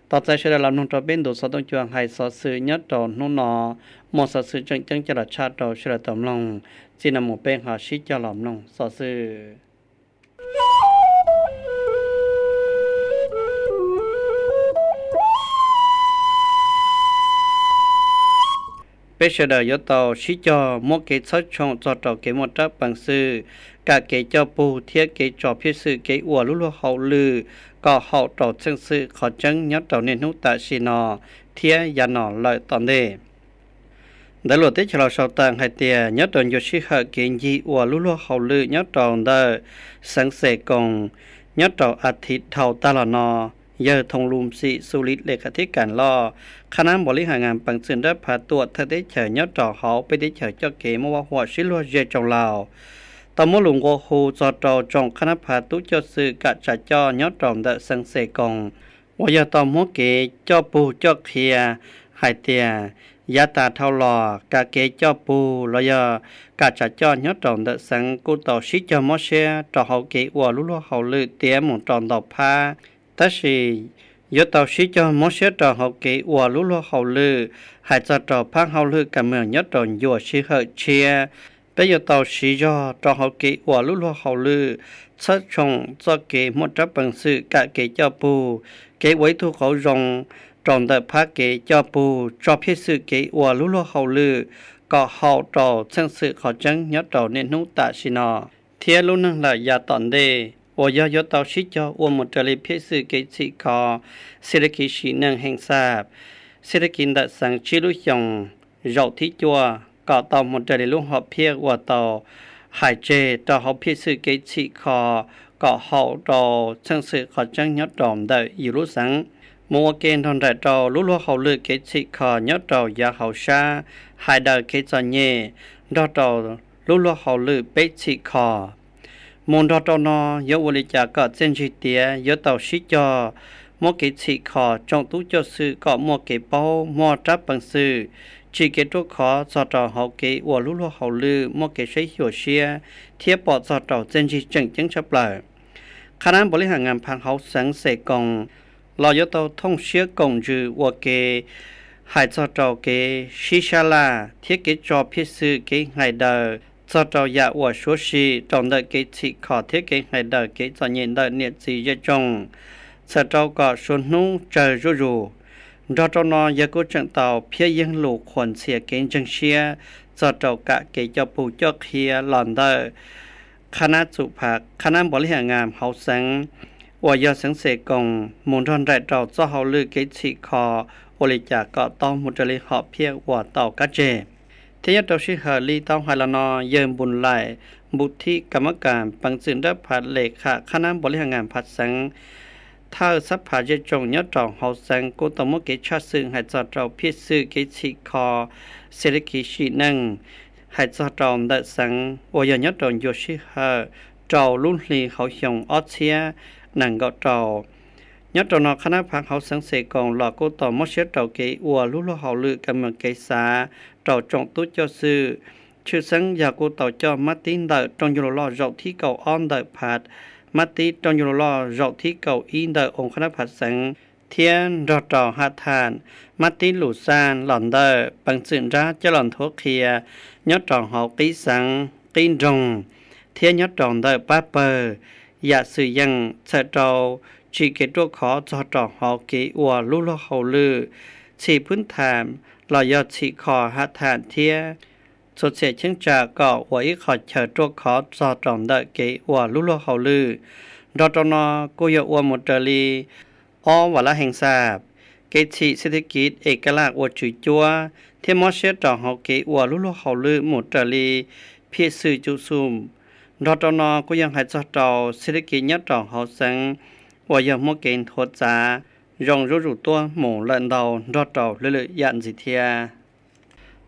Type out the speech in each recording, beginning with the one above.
Tos txais sawv daws los mloog rau peb ntu xov tooj cua hais xov xwm nyob rau hnub no, muaj xov xwm tseem ceeb coj los tshaj rau sawv daws tau mloog. Txij no mus peb ho sib cog los mloog xov xwm. Peb sawv daws yuav tau sib cog muab kev txhawb tshooj txog rau kev muaj rab peev xwm, kam kev coj pug thiab kev tso phiaj xwm kev ua lub luag hauj lwm kom haum rau txheej xwm qhov tseeb nyob rau niaj hnub tam sim no thiab yav no lawm tom ntej. Ntawv luam teb chaws Los sau tawm hais tias nyob rau ncua sij hawm kev ncig ua lub luag hauj lwm nyob rau ntawm xeev Xes Koos, nyob rau a thiv dhau tag los no, yawg Thoo Lus Xim Xu Lis le kham thib kas loj, qhab nab npaus li has ngas peev xwm nrab phav tuam thawj teb chaws nyob rau hauv peb teb chaws coj kev muaj vaj huam sib luag zej tsoom laus, tau muab lus nqua hu txog rau tsoom qhab nab phav tub coj xwm kam tsa coj nyob rau ntawm xeev Xes Koos uas yog tau muab kev coj pug coj qhia hais tias yav tas dhau los kam kev coj pug los yog kam tsa coj nyob rau ntawm xeev kuj tau sib cog mob siab rau hauv kev ua lub luag hauj lwm tiav mus rau ntau phab. Tab sis yuav tau sib cog mob siab rau hauv kev ua lub luag hauj lwm hais txog rau phab hauj lwm kas moos nyob rau ncua sij hawm tshiab. Peb yuav tau siv zog rau hauv kev ua lub luag hauj lwm, txhawb tshooj txoj kev muaj rab peev xwm kam kev coj pug, kev ua ib tug qauv zoo rau ntawm phab kev coj pug tso phiaj xwm kev ua lub luag hauj lwm kom haum rau txheej xwm qhov tseeb nyob rau niaj hnub tam sim no thiab lub neej lawm yav tom ntej uas yog yuav tau sib cog ua mus raws li phiaj xwm kev txhim kho xi le kiv sim neej heej xaj, xi le kiv ntawm xeev tsib lub xyoos zaum thib cuaj kom tau mus raws li lub hom phiaj uas tau hais tseg rau hauv phiaj xwm kev txhim kho kom haum rau txheej xwm qhov tseeb nyob rau ntawm yus lub xeev. Mus ua ke nrog nraim rau lub luag hauj lwm kev txhim kho nyob rau yav hauv sab, hais daws kev txom nyem nrog rau lub luag hauj lwm peb txhim kho. Mus nrog rau no yuav ua li cas kom txiaj ntsig tiav yuav tau sib cog muab kev txhim kho tsoom tub coj xwm kom muaj kev paub muaj rab peev xwm, tsim kev ruaj khov txog rau hauv kev ua lub luag hauj lwm muaj kev saib xyuas siab thiab pom txog rau txiaj ntsig tseem ceeb tshaj plaws. Qhab nab npaus li has ngas phav hauv xeev Xes Koos los yuav tau thooj siab koom ntsws ua ke hais txog rau kev sib sab laj thiab kev tso phiaj xwm kev hais daws txog rau yam uas suav sim rau ntawm kev txhim kho thiab kev hais daws kev txom nyem ntawm niam txiv zej tsoom, txhawm rau kom suav hnub tsawg zuj zus. Nrog rau no yawg kuj tseem tau phiab yeeb lus qhuas ntxhias kev ntseeg siab txog rau kam kev coj pug coj qhia los ntawm qhab nab txum phav qhab nab npaus li has ngas hauv xeev uas yog xeev Xes Koos mus nrog nraim rau txoj hauj lwm kev txhim kho ua li cas kom tau mus raws li hom phiaj uas tau kab tseg. Thiab nyob rau sij hawm li tau hais los no, yawg Npus Laim Npus Thib Kas Mab Kas peev xwm nrab phav le kham qhab nab npaus li has ngas phav xeev, thawj xab phav zej tsoom nyob rau hauv xeev kuj tau muab kev tshaj xwm hais txog rau phiaj xwm kev txhim kho xi le kiv sim neej hais txog rau ntawm xeev uas yog nyob rau ncua sij hawm rau lub hli hauv xyoo ob txhiab nees nkaum rau. Nyob rau no qhab nab phav hauv xeev Xes Koos los kuj tau mob siab rau kev ua lub luag hauj lwm kas moos kev xav rau tsoom tub coj xwm. Tshwj xeeb yog kuj tau coj mab tib ntawm rooj yug lug loj zaum thib kaum ob ntawm phav, mab tib rooj yug lug loj zaum thib kaum ib ntawm oo qhab nab phav xeev, thiab nrog rau ha tham mab tib lus xaj los ntawm peev xwm nrab coj los nthuav qhia nyob rau hauv qib xeev qib nroog thiab nyob rau ntawm pab pawg yam xwm yeej txhawm rau tsim kev ruaj khov txog rau hauv kev ua lub luag hauj lwm, txhim phwb tham los yog txhim kho ha tham thiab txhua txhia cheeb tsam kom ua ib qho chaw ruaj khov txog rau ntawm kev ua lub luag hauj lwm. Nrog rau no kuj yog ua mus raws li ob vam lab heev xaj, kev txhim xi thib kiv es kaj laj ua tswv cuab thiab mob siab rau hauv kev ua lub luag hauj lwm mus raws li phiaj xwm cum xum. Nrog rau no kuj yog hais txog rau xi thib kiv nyob rau hauv xeev uas yog muaj kev nthuav txav zoo zuj zus tuaj mus lawm ntau nrog rau lwm lwm yam ntxiv thiab.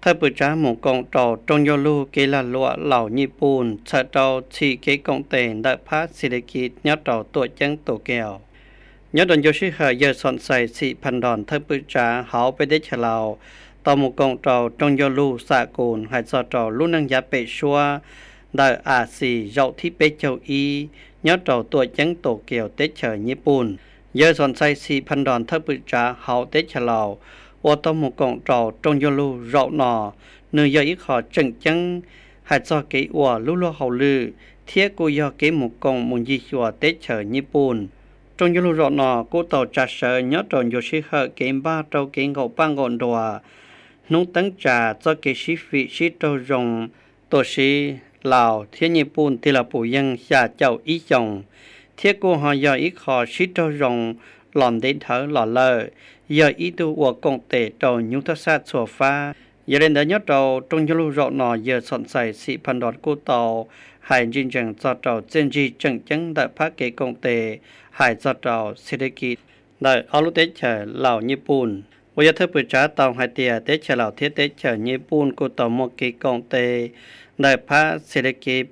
Thawj pwm tsav mus koom rau rooj ncauj lug kev lag luam laus Nyij Pooj txhawm rau txhim kev koom tes ntawm phab xi thib kiv nyob rau tuam ceeb Tokyo. Nyob rau ncua sij hawm yawg Xos Xais Xim Phas Nros thawj pwm tsav hauv peb teb chaws Laus tau mus koom rau rooj ncauj lug xam kus hais txog rau lub neej yav pem suab ntawm Axiv zaum thib peb caug ib nyob rau tuam ceeb Tokyo teb chaws Nyij Pooj. Yawg Xom Ntxhais Xim Phas Nros thawj pwm tsav hauv teb chaws Laus uas tau mus koom rau rooj ncauj lug zaum no, nws yog ib qho tseem ceeb hais txog kev ua lub luag hauj lwm thiab kuj yog kev mus koom mus ncig xyuas teb chaws Nyij Pooj. Rooj ncauj lug zaum no kuj tau tsa sawv nyob rau ncua sij hawm kev npaj rau kev nqaum paj nqaum nruas hnub teeb tsa txoj kev sib fim sib raug zoo tuam siv Laus thiab Nyij Pooj tig los puv yeeg xya caum ib xyoos, thiab kuj ho yog ib qho sib raug zoo los ntev dhawv los lawm, yog ib tug ua koom tes rau nyuj thaj xaj txhua fab. Yog li ntawd nyob rau rooj ncauj lug zaum no yawg Xom Ntxhais Xim Phas Nros kuj tau hais ntsis ntsees txog rau txiaj ntsig tseem ceeb ntawm phab kev koom tes hais txog rau xes des kis ntawm ob lub teb chaws Laus Nyij Pooj, uas yog thawj pwm tsav tau hais tias teb chaws Laus thiab teb chaws Nyij Pooj kuj tau muaj kev koom tes ntawm phab xes des kis,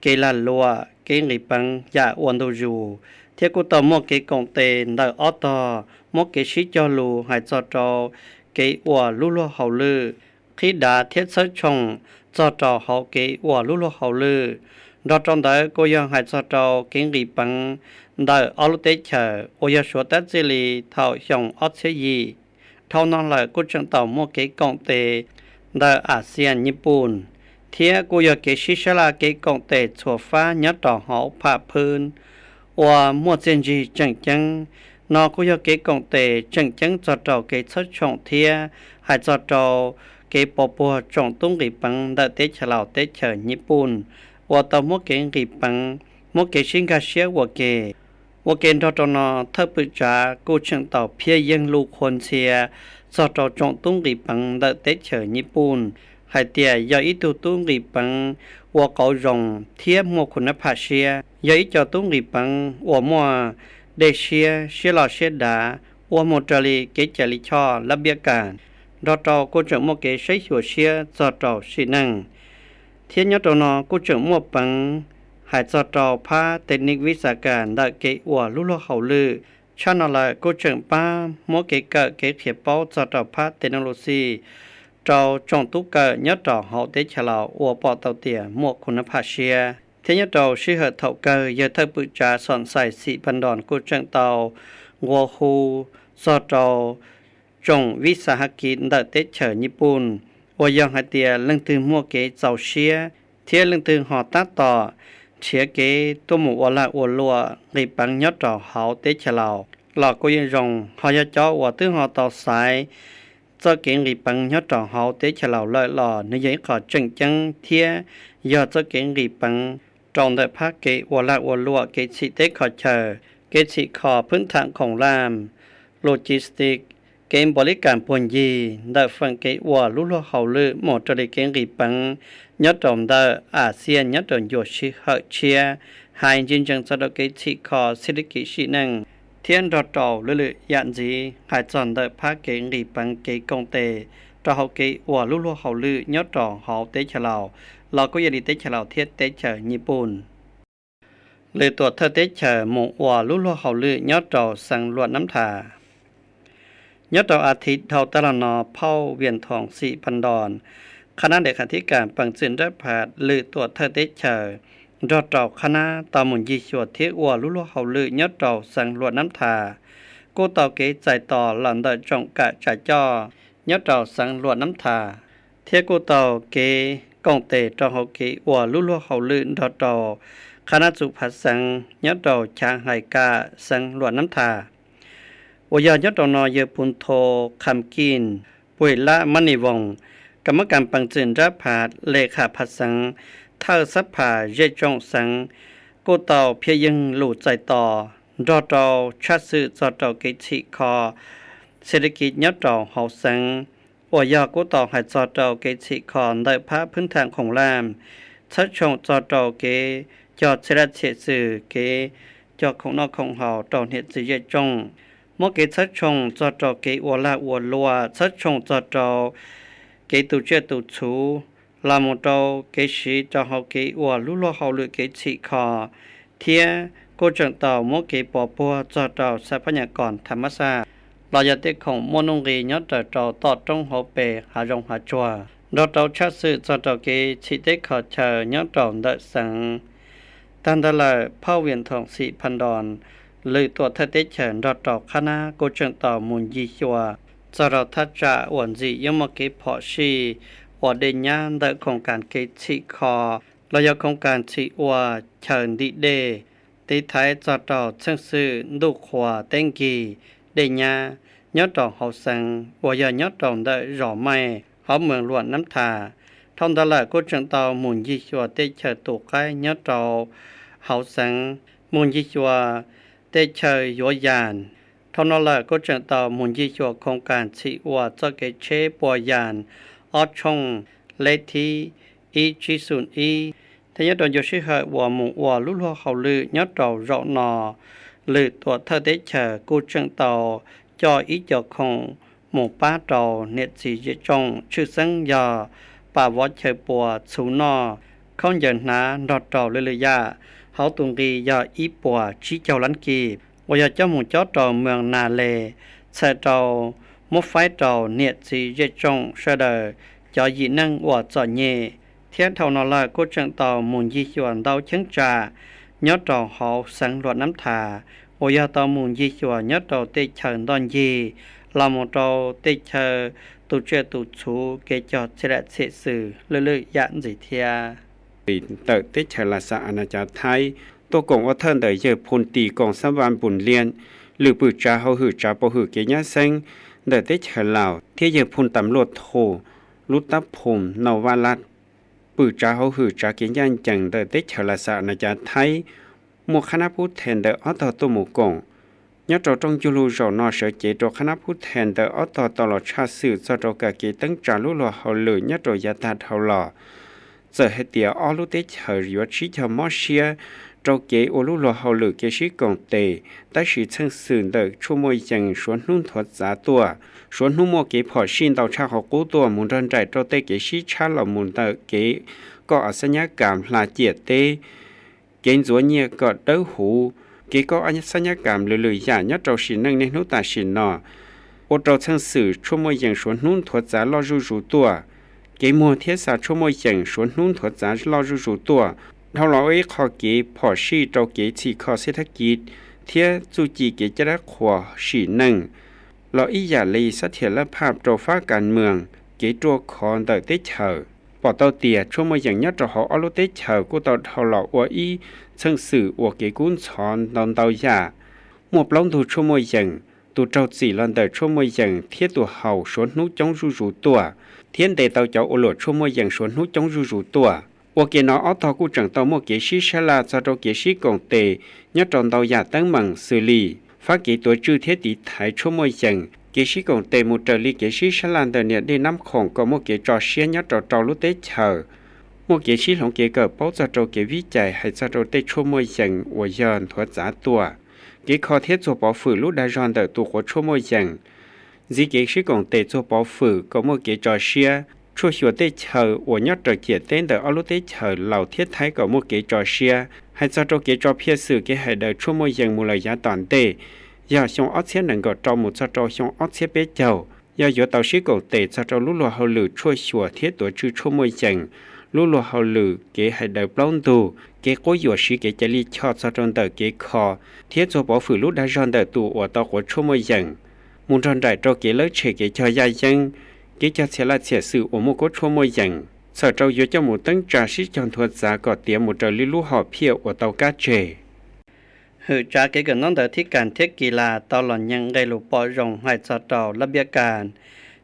kev lag luam, kev nqis peev yam ua ntu zus, thiab kuj tau muaj kev koom tes ntawm ob tog muab kev sib cog lus hais txog rau kev ua lub luag hauj lwm, qhib dav thiab txhawb tshooj txog rau hauv kev ua lub luag hauj lwm. Nrog rau ntawd kuj yog hais txog rau kev nqis peev ntawm ob lub teb chaws uas yog Suav tab txij li thaum xyoo ob txhiab yim dhau no lawm kuj tseem tau muaj kev koom tes ntawm Axias Nyij Pooj, thiab kuj yog kev sib sab laj kev koom tes txhua fab nyob rau hauv pham phwb uas muaj txiaj ntsig tseem ceeb. No kuj yog kev koom tes tseem ceeb txog rau kev txhawb tshooj thiab hais txog rau kev pov puag tsoom tub nqis peev ntawm teb chaws Laus teb chaws Nyij Pooj uas tau muab kev nqis peev, muab kev sib nkag siab ua ke. Ua ke nrog rau no, thawj pwm tsav kuj tseem tau phiaj yeeg lus qhuas ntxhias txog rau tsoom tub nqis peev ntawm teb chaws Nyij Pooj hais tias yog ib tug tub nqis peev ua qauv zoo thiab muaj khun nab phaj siab, yog ib co tub nqis peev uas muaj dej siab, siab loj siab dav, ua mus raws li kev cai lij choj lab npiab kas. Nrog rau kuj tseem muaj kev saib xyuas siab txog rau sim neej, thiab nyob rau no kuj tseem muaj peev hais txog rau phab tes nis vis xas kas ntawm kev ua lub luag hauj lwm. Tshaj no lawm kuj tseem pab muab kev kawm kev qhia paub txog rau phab tes no lu xij rau tsoom tub kawm nyob rau hauv teb chaws Laus uas pom tau tias muaj khun nab phaj siab. Thiab nyob rau sij hawm thaum kawg yawg thawj pwm tsav Xom Ntxhais Xim Phas Nros kuj tseem tau nqua hu txog rau tsoom vis xas has kis ntawm teb chaws Nyij Pooj uas yog hais tias leej twg muaj kev txaus siab thiab leej twg ho tab tom nrhiav kev tuaj mus ua lag ua luam nqis peev nyob rau hauv teb chaws Laus los kuj yeej zoo, ho yog cov uas twb ho tau xaiv txoj kev nqis peev nyob rau hauv teb chaws Laus lawm los nws yog ib qho tseem ceeb thiab yog txoj kev nqis peev rau ntawm phab kev ua lag ua luam kev txhim teb kho chaw, kev txhim kho phwb tham khoom laj, logistics, kev npaum li kas puag ncig ntawm feem kev ua lub luag hauj lwm mus raws li kev nqis peev nyob rau ntawm Axias nyob rau ncua sij hawm tshiab, hais ntsis ntsees txog rau kev txhim kho xes des kis sim neej, thiab nrog rau lwm lwm yam ntxiv hais txog ntawm phab kev nqis peev kev koom tes rau hauv kev ua lub luag hauj lwm nyob rau hauv teb chaws Laus los kuj yog li teb chaws Laus thiab teb chaws Nyij Pooj. Lwm tuam thawj teb chaws mus ua lub luag hauj lwm nyob rau xeev Luam Nab Thas. Nyob rau a thiv dhau tag los no, phauj Vias Thoos Xim Phas Nros, qhab nab dej khav thib kas pees txwm nrab phav lwm tuam thawj teb chaws nrog rau qhab nab tau mus ncig xyuas thiab ua lub luag hauj lwm nyob rau xeev Luam Nab Thas, kuj tau kev txais tos los ntawm tsoom kam tsa coj nyob rau xeev Luam Nab Thas, thiab kuj tau kev koom tes rau hauv kev ua lub luag hauj lwm nrog rau qhab nab txuv phav xeev nyob rau chav hais kam xeev Luam Nab Thas, uas yog nyob rau no yawg Pus Nthos Kham Kij, Pus Lab Mab Nis Voos, kam mab kas pees txwm nrab phav lej kham phav xeev, thawj xab phas zej tsoom xeev, kuj tau phiaj yeeg lus txais tos nrog rau tshaj xwm txog rau kev txhim kho xes des kis nyob rau hauv xeev, uas yog kuj tau hais txog rau kev txhim kho ntawm phab phwb tham khoom laj, txhawb tshooj txog rau kev cog txhia laj txhia xwm, kev cog khoom noj khoom haus rau niam txiv zej tsoom, muab kev txhawb tshooj txog rau kev ua lag ua luam, txhawb tshooj txog rau kev tu tsiaj tu txhuv, los mus rau kev siv rau hauv kev ua lub luag hauj lwm kev txhim kho, thiab kuj tseem tau muab kev pov puag txog rau xab phab nyas kos tham mab xaj los yog tej khoom muaj nuj nqis nyob raws rau toj roob hauv pes hav zoov hav tsuag, nrog rau tshaj xwm txog rau kev txhim teb kho chaw nyob rau ntawm xeev. Tag ntawd lawm, phauj Vias Thoos Xim Phas Nros lwm tuam thawj teb chaws nrog rau qhab nab kuj tseem tau mus ncig xyuas txog rau thaj tsam uas ntxim yuav muaj kev phom sij ua dej nyab ntawm khoos kas kev txhim kho los yog khoos kas txhim ua chaw ntim dej, tiv thaiv txog rau txheej xwm ntuj qhua teb nkig, dej nyab nyob rau hauv xeev uas yog nyob rau ntawm zos Maij hauv moos Luam Nab Thas. Dhau ntawd lawm kuj tseem tau mus ncig xyuas tej chaw tus qaib nyob rau hauv xeev, mus ncig xyuas tej chaw yuav yas. Dhau no lawm kuj tseem tau mus ncig xyuas khoos kas txhim ua txoj kev tsheb pua yas ob tshooj lej thib ib tsib xoom ib. Thiab nyob rau ncua sij hawm uas mus ua lub luag hauj lwm nyob rau zaum no, lwm tuam thawj teb chaws kuj tseem tau coj ib co khoom mus pab rau niam txiv zej tsoom, tshwj xeeb yog pam vov chaw pua, txhuv noj, khaub ncaws hnav nrog rau lwm lwm yam. Hauv tus nqi yog ib puas tsib caug lab kis uas yog coj mus cob rau moos Nas Les, txhawm rau muab faib rau niam txiv zej tsoom sawv daws cov yim neeg uas txom nyem. Thiab dhau no lawm kuj tseem tau mus ncig xyuas ntau cheeb tsam nyob rau hauv xeev Luam Nab Thas uas yog tau mus ncig xyuas nyob rau tej chaw ntoj ncig los mus rau tej chaw tus tsiaj tus txhuv, kev cog txhia lam txhiam xwm lwm lwm yam ntxiv thiab. Ntawm teb chaws Las Xas As Nas Cav Thaib tuaj koom ua thawj ntawm yawg Phoo Tis Koom Xab Vaj Npus Liab, lwm pwm tsav hauj hwm tsav pov hwm kev nyab xeeb ntawm teb chaws Laus thiab yawg Phoo Tas Luaj Thu, lub tab Phoo Nau Vaj Laj, pwm tsav hauj hwm tsav kev ncaj ncees ntawm teb chaws Las Xas As Nas Cav Thaib, muaj qhab nab pub the ntawm ob tog tuaj mus koom. Nyob rau rooj ncug lug zaum no sawv cev rau qhab nab pub the ntawm ob tog tau los tshaj xwm txog rau kab kev teeb tsa lub luag hauj lwm nyob rau yav tag dhau los. Txawm hais tias ob lub teb chaws yuav sib cog mob siab rau kev ua lub luag hauj lwm kev sib koom tes, tab sis txheej xwm ntawm tshuaj muaj yees suav hnub nthuav txav tuaj, suav hnub muaj kev phom sij ntau tshaj qhov qub tuaj mus nrog nraim rau tej kev sib tshab los mus ntawm kev koj xab nyab kam hla ciam teb, kev ntxuav nyiaj kom dawb huv, kev koj xab nyab kam lwm lwm yam nyob rau sim neej niaj hnub tam sim no, ua rau txheej xwm tshuaj muaj yees suav hnub nthuav txav loj zuj zus tuaj. Kev muag thiab xa tshuaj muaj yees suav hnub nthuav txav loj zuj zus tuaj, dhau los ua ib qho kev phom sij rau kev txhim kho xeb thab kiv thiab txuj ci kev cai dab qhuas sim neej, los ib yam li xab thiam laj phaj rau fab kas mwam, kev ruaj khov ntawm teb chaws. Pom tau tias tshuaj muaj yees nyob rau hauv ob lub teb chaws kuj tau dhau los ua ib txheej xwm ua kev kub ntxhov ntau ntau yam. Muaj plaub ntug tshuaj muaj yees, tus raug txim los ntawm tshuaj muaj yees thiab tus haus suav hnub coob zuj zus tuaj, thiab ntes tau cov ua luam tshuaj muaj yees suav hnub coob zuj zus tuaj. Ua ke no ob tog kuj tseem tau muaj kev sib sab laj txog rau kev sib koom tes nyob rau ntau yam teeb meem xws li fab kev tuav tswj thiab tiv thaiv tshuaj muaj yees, kev sib koom tes mus raws li kev sib sab laj ntawm niam dej nab khoom kom muaj kev tso siab nyob rau rau lub teb chaws, muaj kev sib hloov kev kawm paub txog rau kev vib cais hais txog rau tej tshuaj muaj yees uas yog nthuav txav tuaj, kev kho thiab txuag pov fwm lub dag zog ntawm tus quav tshuaj muaj yees, ntxiv kev sib koom tes txuag pov fwm kom muaj kev tso siab, tshuaj xyuas tej chaw uas nyob raws ciam teb ntawm ob lub teb chaws Laus thiab Thaib kom muaj kev tso siab, hais txog rau kev tso phiaj xwm kev hais daws tshuaj muaj yees mus lawm yav tom ntej, yog xyoo ob txhiab nees nkaum rau mus txog rau xyoo ob txhiab peb caug, yog yuav tau sib koom tes txog rau lub luag hauj lwm tshuaj xyuas thiab tuav tswj tshuaj muaj yees, lub luag hauj lwm kev hais daws plaub ntug, kev quab yuam siv kev cai lij choj txog rau ntawm kev kho thiab txuag pov fwm lub dag zog ntawm tus uas tau quav tshuaj muaj yees, mus nrog nraim rau kev lawb tshem kev cog yaj yeeb, kev cog txhia laj txhiam xwm uas muaj kuab tshuaj muaj yees, txhawm rau yuav coj mus teeb tsa sib cog nthuav txav kom tiav mus raws li lub hom phiaj uas tau kab tseg. Hwm tsav kev kawm ntaub ntawv thib kas thiab kis las tau los nyeem nqe lus pom zoo hais txog rau lab npiab kas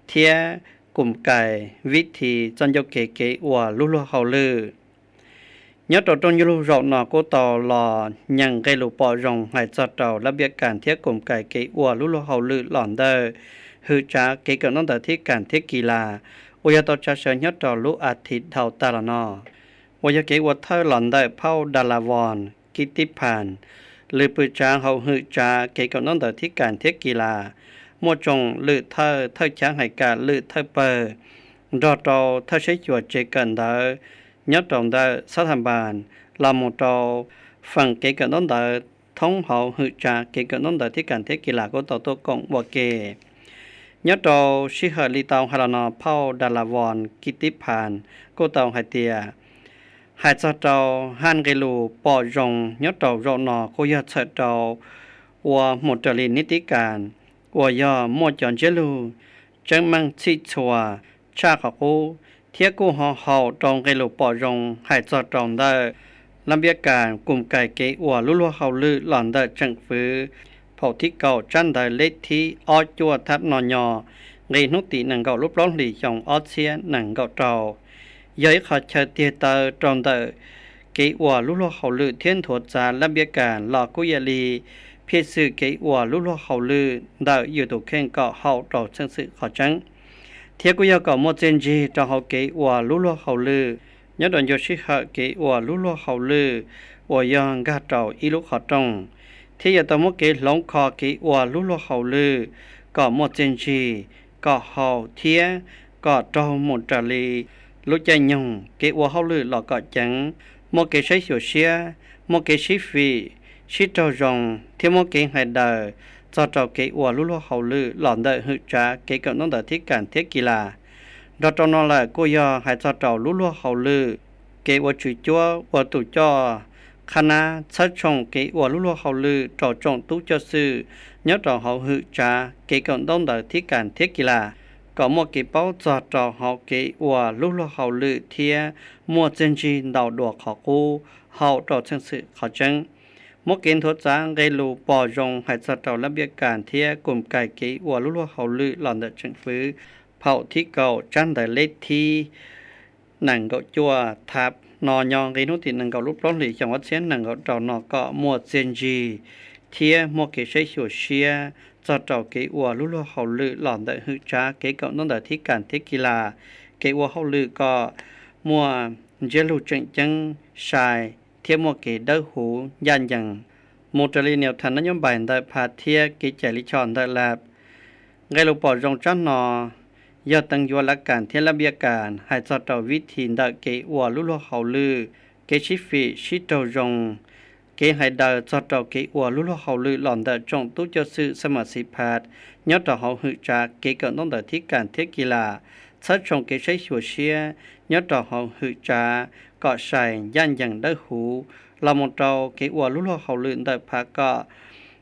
thiab kum kais vib thi txoj ncauj kev kev ua lub luag hauj lwm. Nyob rau rooj ncauj lus zaum no kuj tau los nyeem nqe lus pom zoo hais txog rau lab npiab kas thiab kum kais kev ua lub luag hauj lwm los ntawm hwm tsav kev kawm ntaub ntawv thib kas thiab kis las uas yog tau tsa sawv nyob rau lub as thiv dhau tag los no, uas yog kev ua thawj los ntawm phauj Das Las Voos Kis Tis Phas, lwm pwm tsav hauv hwm tsav kev kawm ntaub ntawv thib kas thiab kis las, muaj tsoom lwm thawj, thawj chav hais kam, lwm thawj pawg, nrog rau thawj saib xyuas tsev kawm ntawv nyob rau ntawm Xab Thas Npas, los mus rau feem kev kawm ntaub ntawv thoob hauv hwm tsav kev kawm ntaub ntawv thib kas thiab kis las kuj tau tuaj koom ua ke. Nyob rau sij hawm li tau hais los no phauj Das Las Voos Kis Tis Phas kuj tau hais tias, hais txog rau haj nqe lus pom zoo nyob rau zaum no kuj yog txhawm rau ua mus raws li nib tib kas uas yog muaj cov ntsiab lug tseeb meej txhij txhua tshaj qhov qub, thiab kuj ho haum rau nqe lus pom zoo hais txog rau ntawm lab npiab kas kum kais kev ua lub luag hauj lwm los ntawm tseem fwv, phaum thib kaum tsab ntawv lej thib ob cuaj thab no nyo, nqe hnub tim nees nkaum lub plaub hlis xyoo ob txhiab nees nkaum rau. Yog ib qho chaw tiag taw rau ntawm kev ua lub luag hauj lwm thiab nthuav txav lab npiab kas los kuj yog li phiaj xwm kev ua lub luag hauj lwm ntawm yus tus kheej kom haum rau txheej xwm qhov tseeb, thiab kuj yog kom muaj txiaj ntsig rau hauv kev ua lub luag hauj lwm nyob rau ncua sij hawm kev ua lub luag hauj lwm uas yog nkag rau ib lub qhov rooj, thiab yuav tau muab kev hloov kho kev ua lub luag hauj lwm kom muaj txiaj ntsig, kom haum thiab kom raug mus raws li lub caij nyoog, kev ua hauj lwm los kom ceev, muaj kev saib xyuas siab, muaj kev sib fim, sib raug zoo, thiab muaj kev hais daws txog rau kev ua lub luag hauj lwm los ntawm hwm tsav kev kawm ntaub ntawv thib kas thiab kis las. Nrog rau no lawm kuj yog hais txog rau lub luag hauj lwm, kev ua tswv cuab ua tus coj qhab nab txhawb tshooj kev ua lub luag hauj lwm rau tsoom tub coj xwm nyob rau hauv hwm tsav kev kawm ntaub ntawv thib kas thiab kis las, kom muaj kev paub txog rau hauv kev ua lub luag hauj lwm thiab muaj txiaj ntsig ntau dua qhov qub haum rau txheej xwm qhov tseeb. Muab kev nthuav txav nqe lus pom zoo hais txog rau lab npiab kas thiab kum kais kev ua lub luag hauj lwm los ntawm tseem fwv, phaum thib kaum tsab ntawv lej thib nees nkaum cuaj thab no nyo nqe hnub tim nees nkaum lub plaub hlis xyoo ob txhiab nees nkaum rau no kom muaj txiaj ntsig thiab muaj kev saib xyuas siab txog rau kev ua lub luag hauj lwm los ntawm hwm tsav kev kawm ntaub ntawv thib kas thiab kis las, kev ua hauj lwm kom muaj ntsiab lug tseem ceeb sai thiab muaj kev dawb huv ncaj ncees mus raws li nias thas nab nyob npaim ntawm phav thiab kev cai lij choj ntawm lab. Nqe lus pom zoo tsab no yog teev yuav lab kas thiab lab npiab kas hais txog rau vib thim ntawm kev ua lub luag hauj lwm, kev sib fim sib raug zoo, kev hais daws txog rau kev ua lub luag hauj lwm los ntawm tsoom tub coj xwm xab mas xis phas nyob rau hauv hwm tsav kev kawm ntaub ntawv thib kas thiab kis las, txhawb tshooj kev saib xyuas siab nyob rau hauv hwm tsav kom sai ncaj ncees dawb huv, los mus rau kev ua lub luag hauj lwm ntawm phav kom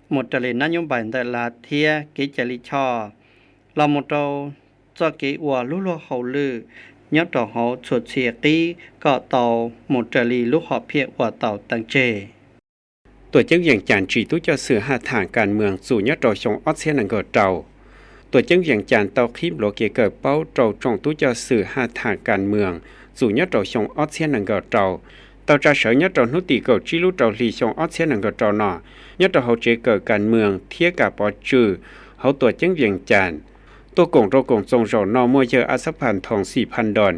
mus raws li nab nyob npaim ntawm lab thiab kev cai lij choj, los mus rau txoj kev ua lub luag hauj lwm nyob rau hauv txhua txhia qib kom tau mus raws li lub hom phiaj uas tau teev tseg. Tuam ceeb Vees Cas tsim tub coj xwm haj tham kas mwm txum nyob rau xyoo ob txhiab nees nkaum rau. Tuam ceeb Vees Cas tau qhib npluav kev kawm paub rau tsoom tub coj xwm haj tham kas mwm txum nyob rau xyoo ob txhiab nees nkaum rau, tau tsa sawv nyob rau hnub tim kaum tsib lub rau hli xyoo ob txhiab nees nkaum rau no nyob rau hauv tsev kawm kas mwm thiab kam pov tswm hauv tuam ceeb Vees Cas. Tuaj koom rau koom txoos zaum no muaj yawg A Xab Phas Thoos Xim Phas Ntoos,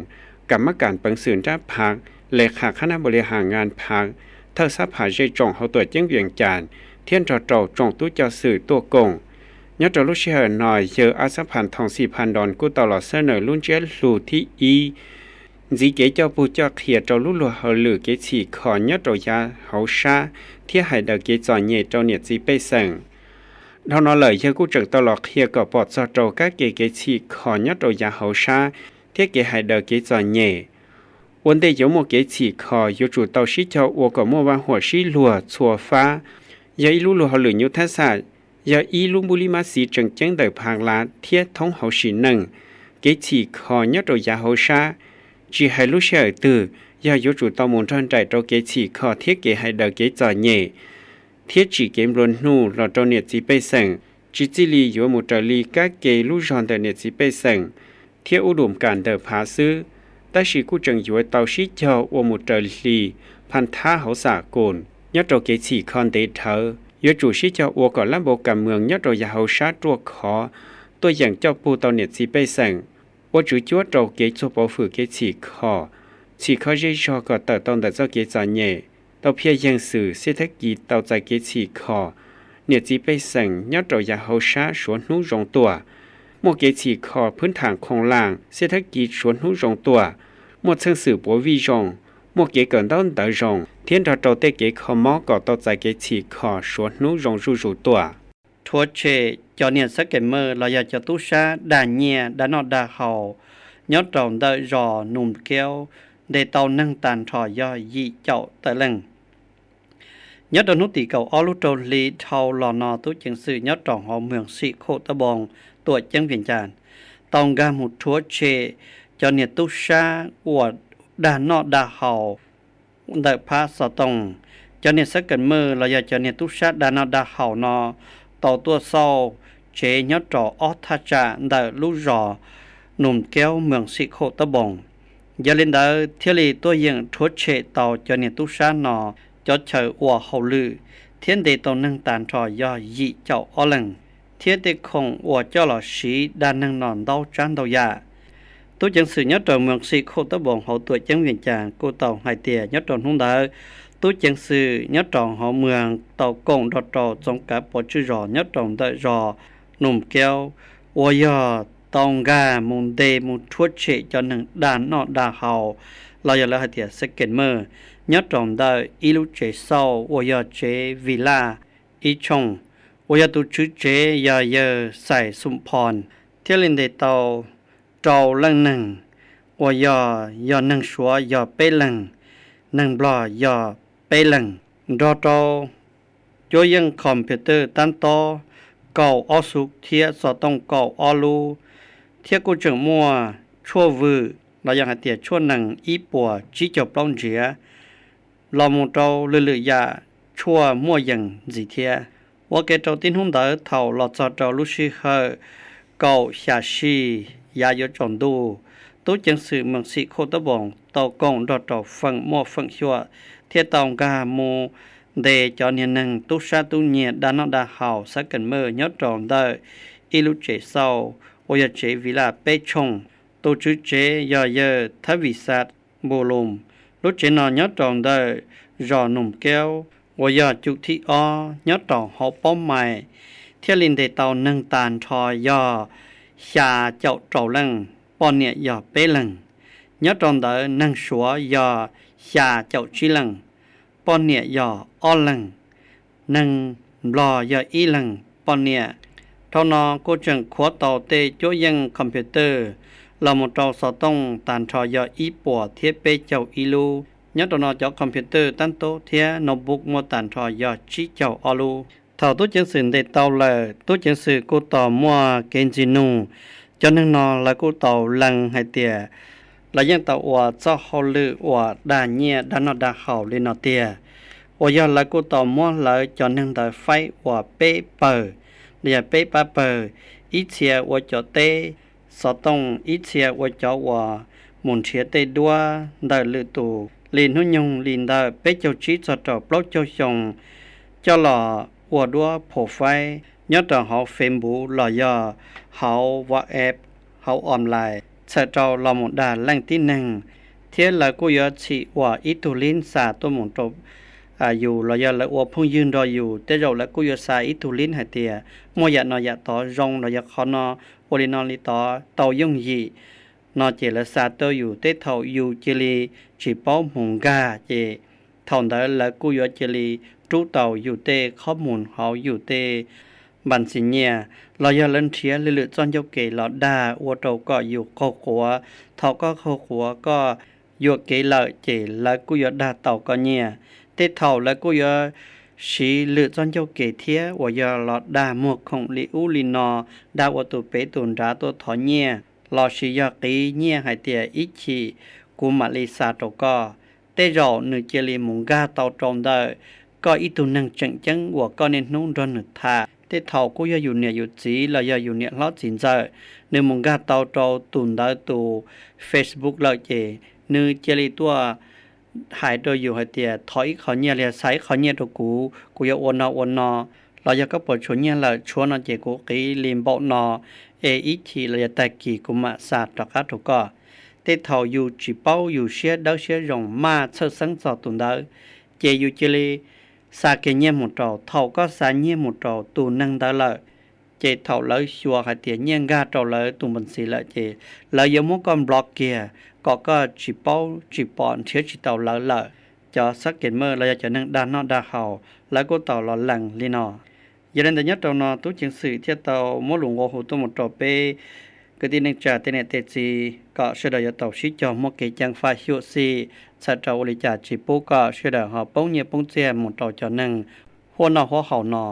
kam mab kas peev xwm nrab phav, le qha qhab nab npaum li has ngas phav, thawj xab phas zej tsoom hauv tuam ceeb Vees Cas, thiab nrog rau tsoom tub coj xwm tuaj koom. Nyob rau lub sij hawm no yawg A Xab Phas Thoos Xim Phas Ntoos kuj tau los xab naws lub ntsiab lus thib ib ntxiv kev coj pug coj qhia rau lub luag hauj lwm kev txhim kho nyob rau yav hauv sab thiab hais daws kev txom nyem rau niam txiv pej xeem. Dhau no lawm yawg kuj tseem tau los qhia kom pom txog rau kab ke kev txhim kho nyob rau yav hauv sab thiab kev hais daws kev txom nyem. Ua ntej yuav muaj kev txhim kho yuav tsum tau sib cog ua kom muaj vaj huam sib luag txhua fab. Yog ib lub luag hauj lwm nyuj thab xam, yog ib lub npuj lib mab xiv tseem ceeb ntawm phav lav thiab thoob hauv sim neej. Kev txhim kho nyob rau yav hauv sab, tsis hais lub sij hawm twg, yog yuav tsum tau mus nrog nraim rau kev txhim kho thiab kev hais daws kev txom nyem, thiab tsim kev nplua nuj los rau niam txiv pej xeem, tsis txij li yuav mus raws li kab ke lub zog ntawm niam txiv pej xeem thiab ub dum kam ntawm phav xwb, tab sis kuj tseem yuav tau sib cog ua mus raws li phaj thab hauv xam kus. Nyob rau kev txhim kho ntev dhawv yuav tsum sib cog ua kom lab npau kas mwm nyob rau yav hauv sab ruaj khov, tuaj yeem coj pug tau niam txiv pej xeem, ua tswv cuab rau kev txuag pauv fwm kev txhim kho, txhim kho zej zog kom tawm tau ntawm txoj kev txom nyem, tau phiaj yeeg xwm xib thab kis tau txais kev txhim kho, niam txiv pej xeem nyob rau yav hauv sab suav hnub zoo tuaj, muaj kev txhim kho phwb tham khoo laj xib thab kis suav hnub zoo tuaj, muaj txheej xwm puav vij zoo, muaj kev kawm ntaub ntawv zoo thiab nrog rau tej kev kho mob kom tau txais kev txhim kho suav hnub zoo zuj zus tuaj. Rhuav tshem cov niam xab kees mawj los yog cov tub sab dag nyiaj dag noj dag haus nyob rau ntawm zos Nus Kiaub ntes tau neeg tag nrho yog yim caum tawm leej. Nyob rau hnub tim kaum ob lub rau hli dhau los no, tub ceev xwm nyob rau hauv moos Xim Khuj Tab Npoos, tuam ceeb Vias Cas, tau nkag mus rhuav tshem cov niag tub sab uas dag noj dag haus ntawm phab xov tooj. Cov niag xab kees mej los yog cov niag tub sab dag noj dag haus no tau tuaj xauj tsev nyob rau ob thaj tsam ntawm lub zos Num Keub, moos Xim Khuj Tab Npoos. Yog li ntawd thiaj li tuaj yeem rhuav tshem tau cov niag tub sab no cov chaw ua hauj lwm, thiab ntes tau neeg tag nrho yog yim caum ob leeg, thiab tej khoom uas coj los siv dag neeg no ntau tsav ntau yam. Tub ceev xwm nyob rau moos Xim Khuj Tab Npoos hauv tuam ceeb Vias Cas kuj tau hais tias nyob rau hnub ntawd, tub ceev xwm nyob rau hauv moos tau koom nrog rau txoov kav pov tswj zos nyob rau ntawm zos Num Keub uas yog tau nkag mus ntes mus rhuav tshem cov neeg dag noj dag haus los yog lawv hais tias xab kees mej nyob rau ntawm ib lub tsev xauj uas yog tsev Villa Ib Tshooj, uas yog tus tswv tsev yog yawg Xais Xum Phos, thiaj li ntes tau rau leej neeg uas yog, yog neeg Suav yog peb leeg, neeg Nplog yog peb leeg, nrog rau cuab yeej computer tab tob kaum ob xub thiab xov tooj kaum ob lub, thiab kuj tseem muaj tshuaj vwm los yog hais tias tshuaj nees ib puas tsib caug plaub ntsiav, los mus rau lwm lwm yam tshuaj muaj yees ntxiv thiab. Ua ke rau tib hnub ntawd thaum los txog rau lub sij hawm kaum xya sij yav yuav tsaus ntuj, tub ceev xwm moos Xim Khuj Tab Npoos tau koom nrog rau feem muaj feem xyuam thiaj tau nkag mus ntes cov niag neeg tub sab tub nyiag dag noj dag haus xab kees mej nyob rau ntawm ib lub tsev xauj uas yog tsev Villa Peb Tshooj. Tus tswv tsev yog yawg Thab Vim Xas Npu Lus. Lub tsev no nyob rau ntawm zos Num Keub uas yog cum thib ob nyob rau hauv paub mais, thiaj li ntes tau neeg tag nrho yog xya caum rau leej, poj niam yog peb leeg. Nyob rau ntawd neeg Suav yog xya caum tsib leej, poj niam yog ob leeg, neeg Nplog yog ib leeg poj niam. Dhau no kuj tseem khuav tau tej cuab yeej computer los mus rau xov tooj tag nrho yog ib puas thiab peb caug ib lub. Nyob rau no cov computer tab tob thiab notebook muaj tag nrho yog tsib caug ob lub. Thaum tub ceev xwm ntes tau lawm, tub ceev xwm kuj tau muaj kev ntxiv nug. Cov neeg no lawv kuj tau lees hais tias lawv yeej tau ua txoj hauj lwm uas dag nyiaj dag noj dag haus li no tiag, uas yog lawv kuj tau muab lawv cov neeg ntawd faib ua peb pawg, los yog peb pab pawg, ib txhia ua cov teb xov tooj, ib txhia ua cov uas mus nrhiav tej duab ntawm lwm tus li hnub nyoog li ntawm peb caug tsib txog rau plaub caug xyoo coj los ua duab profile nyob rau hauv Facebook los yog hauv WhatsApp, hauv online, txhawm rau los mus dag leej tib neeg, thiab lawv kuj yuav txhim ua ib tug link xa tuaj mus rau yus los yog lawv ua phooj ywg nrog yus, tej zaum lawv kuj yuav xa ib tug link hais tias muaj yam no yam tod zoo los yog qhov no ua li no li tod tau yooj yim no ces lawv xa tuaj yus, tej thaum yus cia li tsis paub mus nkag ces thaum ntawd lawv kuj yuav cia li rub tau yus tej qhob mus hauv yus tej npas ntxis nyiaj, los yog lawv nrhiav lwm lwm txoj ncauj kev los dag ua rau kom yus qaug quav. Thaum koj qaug quav koj yuam kev lawm ces lawv kuj yuav dag tau koj nyiaj. Tej thaum lawv kuj yuav siv lwm txoj ncauj kev thiab uas yog los dag muag khoom li ub li no, dag ua tus pem tus nrad tuaj thov nyiaj, los sis yog qiv nyiaj hais tias ib chim kuv mam li xa rau koj. Tej zaum nws cia li mus nkag tau rau ntawm koj ib tug neeg tseem ceeb uas koj niaj hnub nrog nws tham. Tej thaum kuj yog yus niam yus txiv los yog yus niam hlob txiv ntxawm, nws mus nkag tau rau tus ntawd tus Facebook lawm ces nws cia li tuaj hais rau yus hais tias thov ib qho nyiaj los yog xa ib qho nyiaj rau kuv, kuv yuav ua no ua no, los yog koj puas tshuav nyiaj lawm, tshuav no ces kuv qiv li npaum no, es ib chim los yog tag kis kuv mam xa rov qab rau koj. Tej thaum yus tsis paub, yus siab dawb siab zoo maj txhawj xeeb txog tus ntawd, ces yus cia li xa kiag nyiaj mus rau. Thaum koj xa nyiaj mus rau tus neeg ntawd lawm, ces thaum lawv xyuas hais tias nyiaj nkag rau lawv tus npoo ntxiv lawm ces lawv yuav muab koj block kiag kom koj tsis paub tsis pom nrhiav tsis tau lawv lawm. Cov xab kev mej los yog cov neeg dag noj dag haus lawv kuj tau los lees li no. Yog li ntawd nyob rau no tub ceev xwm thiaj tau muab lus nqua hu tuaj mus rau peb Kwv tij neej tsa tej niam tej txiv, kom sawv daws yuav tau sib cog muaj kev ceev faj xyuam xim, txhawm rau ua li cas tsis pub kom sawv daws ho poob nyiaj poob txiag mus rau cov neeg huab noj huab haus no.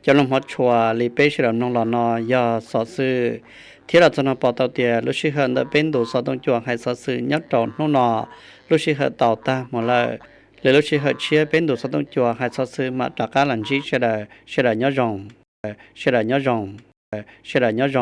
Cov lus hmov tshua li peb sawv daws mloog los no yog xov xwm, thiab los txog no pom tau tias lub sij hawm ntawm peb ntu xov tooj cua hais xov xwm nyob rau hnub no lub sij hawm tau tag mus lawm. Lwm lub sij hawm tshiab peb ntu xov tooj cua hais xov xwm mam rov qab los ntsib sawv daws. Sawv daws nyob zoo. Sawv daws nyob zoo. Sawv daws nyob zoo.